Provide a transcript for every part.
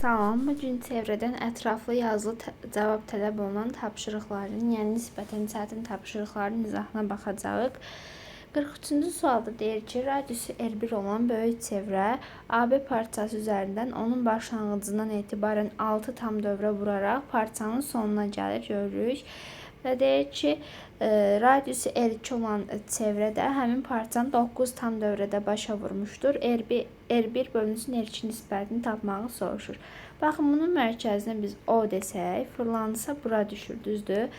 Salam, bu gün çevrədən ətraflı yazılı cavab tələb olunan tapşırıqların, yəni nisbətən çətin tapşırıqların izahına baxacağıq. 43-cü sualda deyir ki, radiusu R1 olan böyük çevrə AB parçası üzərindən onun başlanğıcından etibarən 6 tam dövrə vuraraq parçanın sonuna gəlir, görürük. Və deyir ki, radiusu R2 olan çevrə də həmin parçanı 9 tam dövrədə başa vurmuşdur. R1 bölünsün R2 nisbətini tapmağı soruşur. Baxın, bunun mərkəzinə biz O desək, fırlansa bura düşür, düzdür?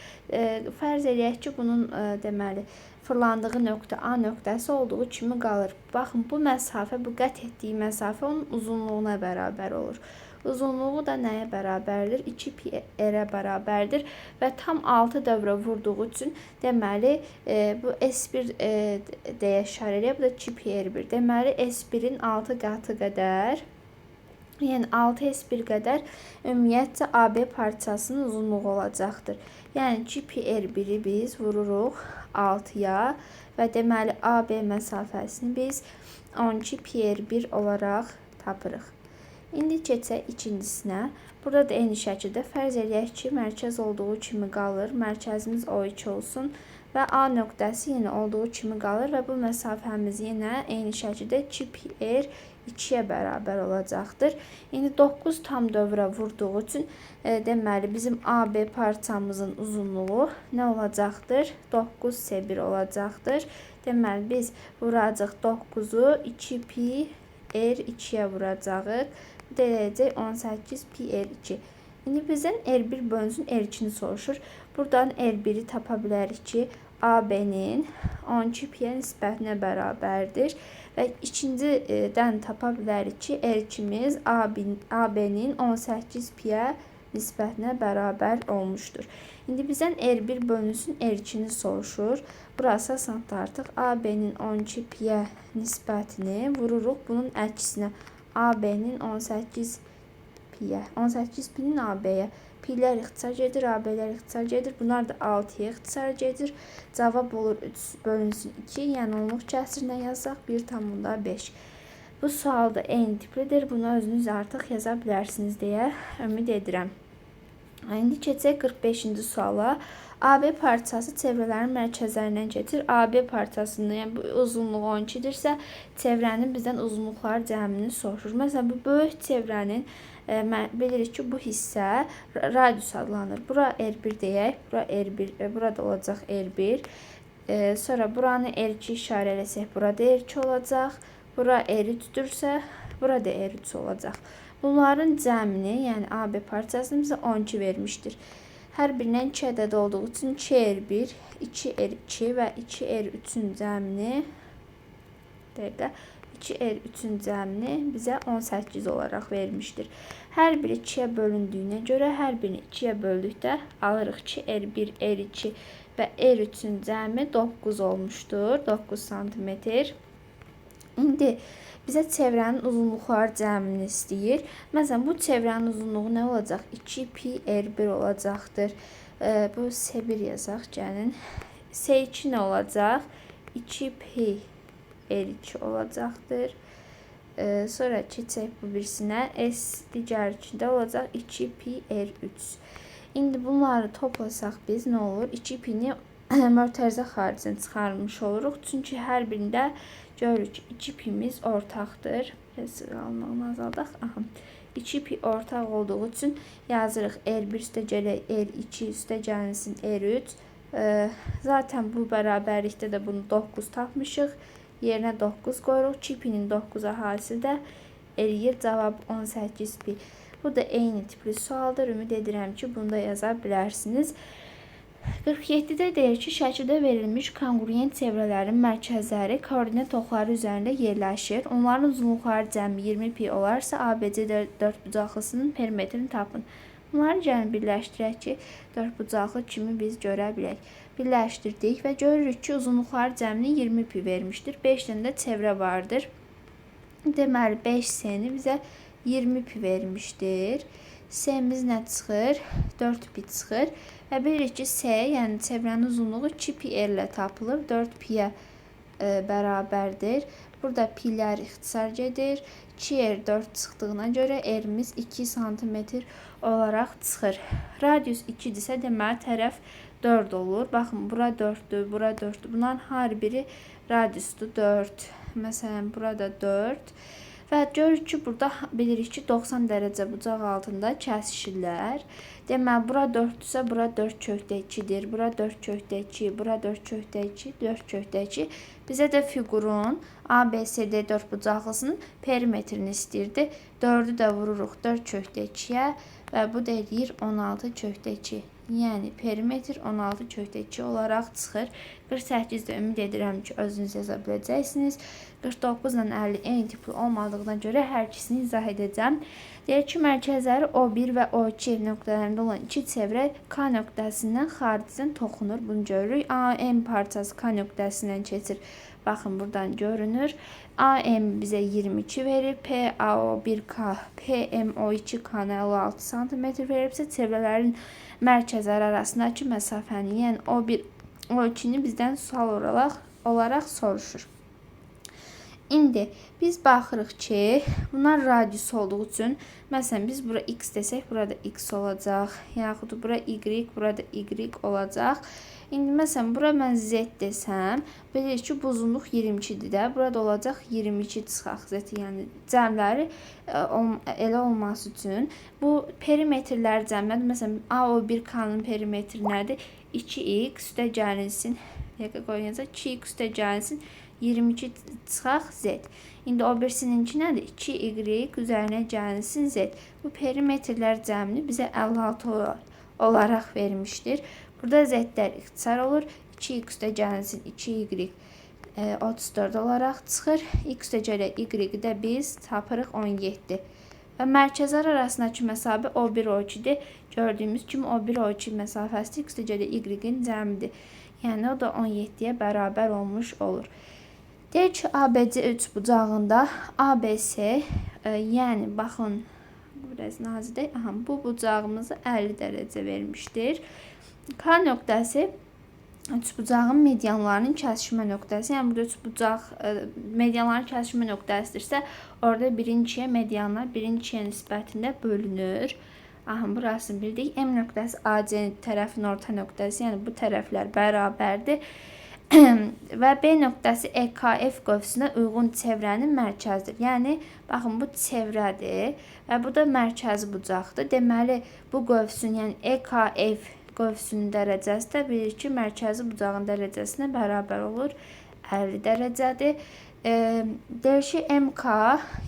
Fərz eləyək ki, bunun deməli fırlandığı nöqtə A nöqtəsi olduğu kimi qalır. Baxın, bu məsafə, bu qət etdiyi məsafə onun uzunluğuna bərabər olur. Uzunluğu da nəyə bərabərdir? 2 pi r-ə bərabərdir və tam 6 dövrə vurduğu üçün deməli bu S1 deyə işarə eləyək. Bu da 2 pi R1. Deməli S1-in 6 qatı qədər, yəni 6 S1 qədər ümumiyyətcə AB parçasının uzunluğu olacaqdır. Yəni 2 pi R1-i biz vururuq 6-ya və deməli AB məsafəsini biz 12 pi R1 olaraq tapırıq. İndi keçək ikincisinə. Burada da eyni şəkildə fərz eləyək ki, mərkəz olduğu kimi qalır. Mərkəzimiz O2 olsun və A nöqtəsi yenə olduğu kimi qalır və bu məsafəmiz yenə eyni şəkildə 2 pi r 2-yə bərabər olacaqdır. İndi 9 tam dövrə vurduğu üçün deməli bizim AB parçamızın uzunluğu nə olacaqdır? 9 S1 olacaqdır. Deməli biz vuracaq 9-u 2 pi r 2-yə vuracağıq. Bu da eləyəcək 18 pi r2. İndi bizdən R1 bölünsün R2-ni soruşur. Buradan R1-i tapa bilərik ki, AB-nin 12 pi-yə nisbətinə bərabərdir. Və ikincidən tapa bilərik ki, R2-miz AB-nin 18 pi-yə nisbətinə bərabər olmuşdur. İndi bizdən R1 bölünsün R2-ni soruşur. Burası asandır artıq. AB-nin 12 pi-yə nisbətini vururuq bunun əksinə. AB-nin 18 pi-yə. 18 pi-nin AB-yə. Pi-lər ixtisar gedir, AB-lər ixtisar gedir. Bunlar da 6-ya ixtisar gedir. Cavab olur 3 bölünsün 2. Yəni onluq kəsirinə yazsaq 1,5. Bu sual da eyni tiplidir. Bunu özünüz artıq yaza bilərsiniz deyə ümid edirəm. İndi keçək 45-ci suala. AB parçası çevrələrin mərkəzlərindən keçir. AB parçasının, yəni bu uzunluğu 12-dirsə, çevrənin bizdən uzunluqları cəmini soruşur. Məsələn, bu böyük çevrənin bilirik ki, bu hissə radius adlanır. Bura R1 deyək, bura R1, burada olacaq R1. Sonra buranı R2 işarə eləsək, burada R2 olacaq. Bura R3-dürsə, burada R3 olacaq. Bunların cəmini, yəni AB parçasını bizə 12 vermişdir. Hər birindən 2 ədəd olduğu üçün 2R1, 2R2 və 2R3-ün cəmini, 2R3-ün cəmini bizə 18 olaraq vermişdir. Hər biri 2-yə bölündüyünə görə hər birini 2-yə böldükdə alırıq ki, R1, R2 və R3-ün cəmi 9 olmuşdur. 9 santimetr. İndi bizə çevrənin uzunluqları cəmini istəyir. Məsələn, bu çevrənin uzunluğu nə olacaq? 2 pi R1 olacaqdır. Bu S1 yazaq, gəlin. S2 nə olacaq? 2 pi R2 olacaqdır. Sonra keçək bu birisinə. S digər 2-də olacaq 2 pi R3. İndi bunları toplasaq biz nə olur? 2 pini mötərizə xaricinə çıxarmış oluruq. Çünki hər birində görürük ki, 2 pimiz ortaqdır. Biraz qalınlığını azaldaq. Aha. 2 pi ortaq olduğu üçün yazırıq R1 üstə gələk R2 üstə gəlinsin R3. Zaten bu bərabərlikdə də bunu 9 tapmışıq. Yerinə 9 qoyuruq. 2 pinin 9-a hasili də eləyir. Cavab 18 pi. Bu da eyni tipli sualdır. Ümid edirəm ki, bunu da yaza bilərsiniz. 47-də deyir ki, şəkildə verilmiş konqruent çevrələrin mərkəzləri koordinat oxları üzərində yerləşir. Onların uzunluqları cəmi 20 pi olarsa, ABC dördbucaqlısının perimetrini tapın. Bunları gəlin birləşdirək ki, dördbucaqlı kimi biz görə bilək. Birləşdirdik və görürük ki, uzunluqları cəmini 20 pi vermişdir. 5 dənə də çevrə vardır. Deməli, 5S-ni bizə 20 pi vermişdir. S-miz nə çıxır? 4 pi çıxır. Və bilirik ki, S, yəni çevrənin uzunluğu 2 pi r ilə tapılır. 4 pi-yə bərabərdir. Burada pilər ixtisar gedir. 2R 4 çıxdığına görə R-imiz 2 sm olaraq çıxır. Radius 2-dirsə, deməli tərəf 4 olur. Baxın, bura 4-dür, bura 4-dür. Bunların hər biri radiusdur 4. Məsələn, burada 4. Və görürük ki, burada bilirik ki, 90 dərəcə bucaq altında kəsişirlər. Deməli, bura 4-dürsə, bura 4 kökdə 2-dir. Bura 4 kökdə 2, bura 4 kökdə 2, 4 kökdə 2. Bizə də fiqurun ABCD 4 bucaqlısının perimetrini istəyirdi. 4-ü də vururuq 4 kökdə 2-yə və bu da eləyir 16 kökdə 2. Yəni, perimetr 16 kökdə 2 olaraq çıxır. 48-də ümid edirəm ki, özünüz yaza biləcəksiniz. 49 ilə 50 eyni tipli olmadığına görə hər ikisini izah edəcəm. Deyir ki, mərkəzləri O1 və O2 nöqtələrində olan iki çevrə K nöqtəsindən xaricdən toxunur. Bunu görürük. AM parçası K nöqtəsindən keçir. Baxın, buradan görünür. AM bizə 22 verir. PAO1K, PMO2K-nı 56 sm veribsə, çevrələrin mərkəzləri arasındakı məsafəni, yəni O1, O2-ni bizdən sual olaraq soruşur. İndi biz baxırıq ki, bunlar radius olduğu üçün, məsələn, biz bura x desək, burada x olacaq, yaxud bura y, burada y olacaq. İndi məsələn, bura mən z desəm, bilirik ki, bu uzunluq 22-dir də, burada olacaq 22 çıxaq z, yəni cəmləri elə olması üçün bu perimetrlər cəmlədir. Məsələn, AO1K-nın perimetri nədir? 2x üstə gəlinsin, dəqiqə qoyacaq, 2x üstə gəlinsin, 22 çıxaq z. İndi o birisininki nədir? 2y üzərinə gəlinsin z. Bu perimetrlər cəmini bizə 56 olaraq vermişdir. Burada z-lər ixtisar olur. 2x üstə gəlinsin 2y 34 olaraq çıxır. X üstə gələk y-i də biz tapırıq 17. Və mərkəzlər arasındakı məsafə O1, O2-dir. Gördüyümüz kimi O1, O2 məsafəsi x üstə gələk y-in cəmidir. Yəni o da 17-yə bərabər olmuş olur. Deyir ki, ABC üçbucağında ABC, yəni baxın, biraz nazidir. Aha, bu bucağımızı 50 dərəcə vermişdir. K nöqtəsi üçbucağın medianlarının kəsişmə nöqtəsi. Yəni burada üçbucaq medianların kəsişmə nöqtəsidirsə, orada 1-in 2-yə medianlar 1-in 2-yə nisbətində bölünür. Aha, burasını bildik. M nöqtəsi AC tərəfin orta nöqtəsi, yəni bu tərəflər bərabərdir. Və B nöqtəsi EKF qövsünə uyğun çevrənin mərkəzidir. Yəni, baxın, bu çevrədir və bu da mərkəzi bucaqdır. Deməli, bu qövsün, yəni EKF qövsünün dərəcəsi də bilirik ki, mərkəzi bucağın dərəcəsinə bərabər olur. 50 dərəcədir. Deyir ki, MK,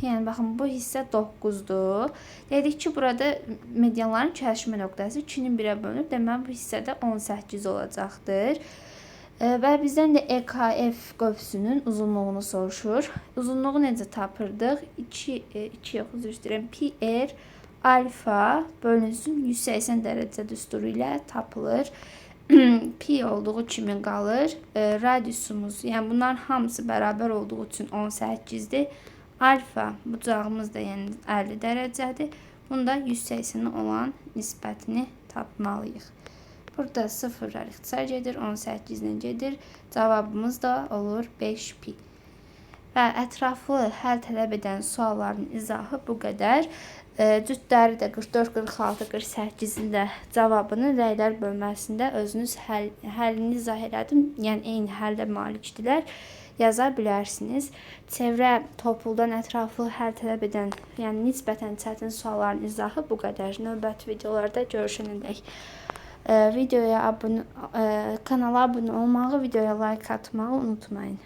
yəni baxın, bu hissə 9-dur. Dedik ki, burada medianların kəsişmə nöqtəsi 2-nin 1-ə bölünür. Deməli, bu hissədə 18 olacaqdır. Və bizdən də EKF qövsünün uzunluğunu soruşur. Uzunluğu necə tapırdıq? 2, 2 yox, üzr istəyirəm. Pi R alfa bölünsün 180 dərəcə düsturu ilə tapılır. Pi olduğu kimi qalır. Radiusumuz, yəni bunların hamısı bərabər olduğu üçün 18-dir. Alfa bucağımız da yəni 50 dərəcədir. Bunda 180-ə olan nisbətini tapmalıyıq. Burada sıfırlar ixtisar gedir, 18 ilə gedir. Cavabımız da olur 5 pi. Və ətraflı həll tələb edən sualların izahı bu qədər. Cütləri də 44, 46, 48-in də cavabını rəylər bölməsində özünüz həllini izah elədim. Yəni eyni həllə malikdirlər. Yaza bilərsiniz. Çevrə topuldan ətraflı həll tələb edən, yəni nisbətən çətin sualların izahı bu qədər. Növbəti videolarda görüşənədək. Videoya abunə, kanala abunə olmağı, videoya like atmağı unutmayın.